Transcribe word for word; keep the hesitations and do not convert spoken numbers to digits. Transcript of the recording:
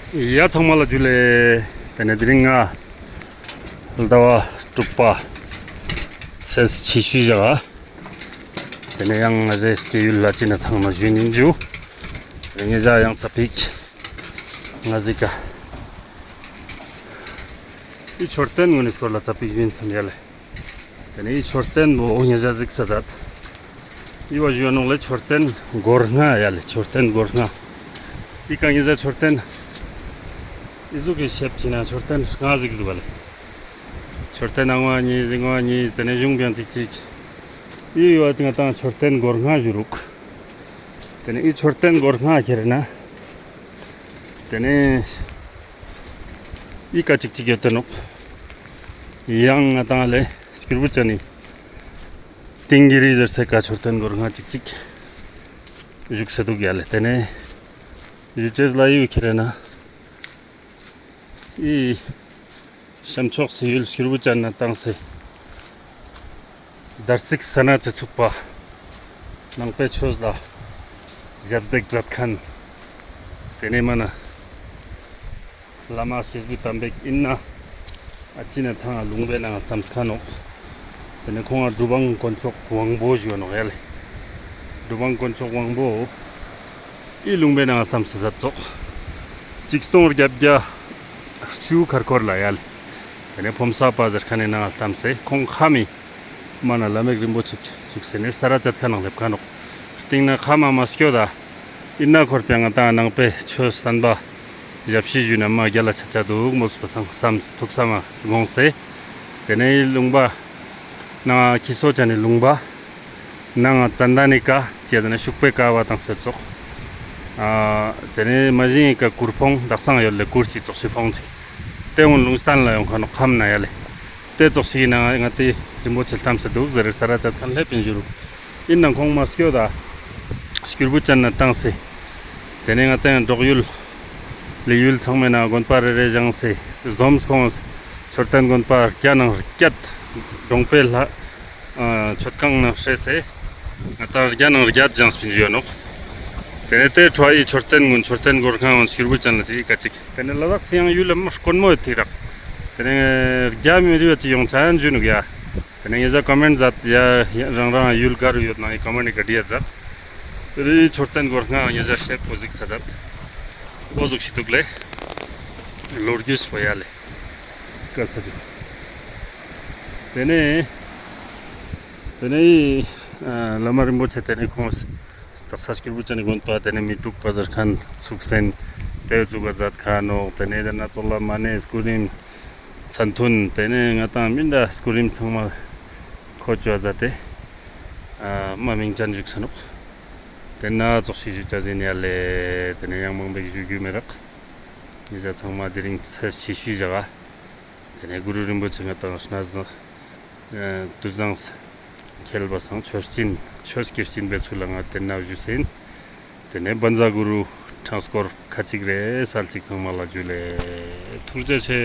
ཡ་ཚང་མ་ལ་ཇུ་ལེ། དེ་ནས་དེ་རིང་ང་ཟླ་བ་དྲུག་པ་ཚེས་ཆེ་ཤོས་ཞག་ག། དེ་ནས་ཡང་ང་ཟེ་སྐྱེ་ཡུལ་ལ་ཅི་ན་ཐང་ན་ཞུ་ཡིན་ཇུ། དེ་ནས་ང་ཟེ་ཡང་ཙ་པིག་ང་ཟེ་ཀ་འི་མཆོད་རྟེན་ངོ་ནི་སྐོར་ལ་ཙ་པིག་ཞུ་ཡིན་སམ་ཡ་ལེ། དེ་ནས་འི་མཆོད་རྟེན་བོ་ཉེ་ཞ་གཟིགས་ས་མཛད། འི་བ་ཞུ་ཡ་ནོག་ལེ་མཆོད་རྟེན་སྒོ་ལྔ་ཡ་ལེ། མཆོད་རྟེན་སྒོ་ལྔ། འི་ཀ་ཉེ་ཞ་མཆོད་རྟེན་འི་ཟུག་གི་ཤེབ་ཅི་ན་མཆོད་རྟེན་ལྔ་གཟིགས་འདུག་ག་ལེ། མཆོད་རྟེན་ཨང་བ་གཉིས་ཟིང་བ་གཉིས། དེ་ནས་གཞུང་དཔེ་ཅིག་ཅིག་འི་ཡོད་པ་ང་ཏང་མཆོད་རྟེན་སྒོ་ལྔ་ཞུ་རུག་དེ་ནས་འི་མཆོད་རྟེན་སྒོ་ལྔ་ཁྱེར་ན། དེ་ནས་འི་ཀ་ཅིག་ཅིག་ཡོད་དེ་ནོག་ཡང་ང་ཏང་ལེ་སྐྱུར་བུ་ཅན་ནི་ཏིང་གི་རི་ཟེར་སེ་ཀ་མཆོད་རྟེན་སྒོ་ལྔ་ཅིག་ཅིག་བཞུགས་སེ་འདུག་ཡ་ལེ། དེ་ནས་ཞུ་ཅེས་ལ་འི་ཁྱེར་ན། འི་ཤམ་ཕྱོགས་སི་ཡུལ་སྐྱུར་བུ་ཅན་ན་བཏང་སེ། དར་ཙིག་ས་ན་ཚེ་ཚུགས་པ། ནང་པའི་ཆོས་ལ་ཞབས་འདེགས་མཛད་མཁན། དེ་ནས་མ་ན་བླ་མ་སྐྱེས་བུ་དམ་པ་ཞིག་ཡིན་ན། ཨ་ཅི་ན་ཐང་ལུང་པའི་ནང་ལྟམས་ཁན་ནོག་དེ་ནས་ཁོང་ང་གྲུབ་དབང་དཀོན་མཆོག་དབང་པོ་ཞུ་ནོག་ཡ་ལེ། གྲུབ་དབང་དཀོན་མཆོག་དབང་པོ་འི་ལུང་པའི་ནང་ལྟམས་སེ་མཛད་ཙོག་ཆིག་སྟོང་བརྒྱད་བརྒྱ་བཅུ་ཁར་ཁོར་ལ་ཡ་ལེ། དེ་ནས་ཕོ་མོ་ས་པ་ཟེར་ཁན་ནི་ནང་ལྟམས་སེ་ཁོང་ཁ་མི་མ་ན་བླ་མེད་རིན་པོ་ཆེ་བཞུགས་སེ་ནས་ས་ར་བཅད་ཁན་ནང་སླེབས་ཁན་ནོག་སྟིང་ན་ཁ་མ་མ་སྐྱོད་ད། ཡིན་ན་ཁོར་པའི་ང་ཏང་ནང་པའི་ཆོས་བསྟན་པ་ཞབས་ཕྱི་ཞུ་ན་མ་རྒྱལ་ལ་ཆ་ཆ་འདུག་མོལ་སོ་པ་སང་བསམ་ཐུགས་བསམ་མ་དགོངས་སེ། དེ་ནས་ལུང་པ་ནང་ཁྱི་སོ་ཅན་ནི་ལུང་པ་ནང་ཙན་དན་ནི་ཀ་ཅི་ཟེར་ན་ཤུག་པའི་ཀ་བ་དང་སེ་ཙོག་ཨ་དེ་ནས་མ་གཞི་ཡི་ཀ་གུར་ཕོང་དག་སང་ཡོད་ལེ་གུར་ཅིག་ཙོག་ཤི་ཕོང་ཅིག་དེ་འོན་ལུང་བསྟན་ལ་ཡོང་ཁན་ནོག་ཁམས་ན་ཡ་ལེ། དེ་ཙོག་ཞིག་ཡིན་ན་ང་ཏི་རིན་པོ་ཆེ་ལྟམས་སེ་འདུག་ཟེར་ས་ར་བཅད་ཁན་སླེབས་ཡིན་ཞུ་རུག་ཡིན་ནང་ཁོང་མ་སྐྱོད་ད་སྐྱུར་བུ་ཅན་ན་བཏང་སེ། དེ་ནས་ང་ཏང་འབྲོག་ཡུལ་ལི་ཡུལ་ཚང་མའི་ནང་དགོན་པ་རེ་རེ་བཞེངས་སེ་བསྡོམས་ཁོང་མཆོད་རྟེན་དགོན་པ་བརྒྱ་ནང་བརྒྱད། འབྲོང་པའི་ལྷ་ཨ་མཆོད་ཁང་ནང་སྲེས་སེ་ང་ཏང་བརྒྱ་ནང་བརྒྱད་བཞེངས་པིན་ཞུ་ཡོད་ནོག་དེ་ནས་དེ་འཕྲོ་འི་མཆོད་རྟེན་ངོ་མཆོད་རྟེན་སྒོ་ལྔ་འོན་སྐྱུར་བུ་ཅན་ལ་ཅིག་ཀ་ཅིག་དེ་ནས་ལ་དྭགས་སི་ཡང་ཡུལ་ལ་མ་དཀོན་མོ་ཡོད་ཐིག་རག་དེ་ནས་རྒྱ་མི་རིགས་ཅིག་ཡོང་ཆ་ཡང་འཇུ་ནུག་ཡ། དེ་ནས་ཉེ་ཞ་ཀོ་མེན་ཊ་མཛད་ཡ། རང་རང་ཡུལ་ག་རུ་ཡོད་ན་འི་ཀོ་མེན་ཊ་ག་བྲིས་ཡ་མཛད། དེ་རིང་མཆོད་རྟེན་སྒོ་ལྔ་ཉེ་ཞ་ཤེབ་པོ་གཟིགས་ས་མཛད། འོ་ཟུག་ཞིག་འདུག་ལེ། ལོ་རྒྱུས་པོ་ཡ་ལེ། ཀ་ས་ཅུ། དེ་ནས་དེ་ནས་ཨ་བླ་མ་རིན་པོ་ཆེ་དེ་ནས་ཁོང་དག་ས་སྐྱུར་བུ་ཅན་ནི་དགོན་པ་དེ་ནས་མི་དྲུག་པ་ཟེར་ཁན་ཚུགས་སེན་དེ་བཙུགས་པ་མཛད་ཁན་ནོག་དེ་ནས་དེ་ན་ཙོགས་ལ་མ་ཎི་སྐུ་རིམ་མཚན་ཐུན་དེ་ནས་ང་ཏང་མི་འདྲ་སྐུ་རིམ་ཚང་མ་ཁོ་ཅོ་མཛད་དེ་ཨ་མ་མིང་ཅན་བཞུགས་ས་ནོག་དེ་ན་ཙོགས་ཤིག་ཞུ་ཅ་ཟིན་ཡ་ལེ། དེ་ནས་ཡང་མང་པོ་ཞུ་རྒྱུ་མེད་རག་ཉེ་ཞ་ཚང་མ་དེ་རིང་ཚེས་ཆེ་ཤོས་ཞག་ག་དེ་ནས་གུ་རུ་རིན་པོ་ཆེ་ང་ཏང་གནས་བཟང་ཨ་དུས་བཟང་ཁེལ་བ་སང་ཆོས་སྦྱིན་ཆོས་ཀྱི་སྦྱིན་པའི་ཚུལ་ལ་ང་དེ་ན་བཞུགས་སེན། དེ་ནས་བཛྲ་གུ་རུ་ཕྲེང་སྐོར་ཁ་ཅིག་རེ་སལ་ཅིག་ཚང་མ་ལ་ཇུ་ལེ། ཐུགས་རྗེ་ཆེ།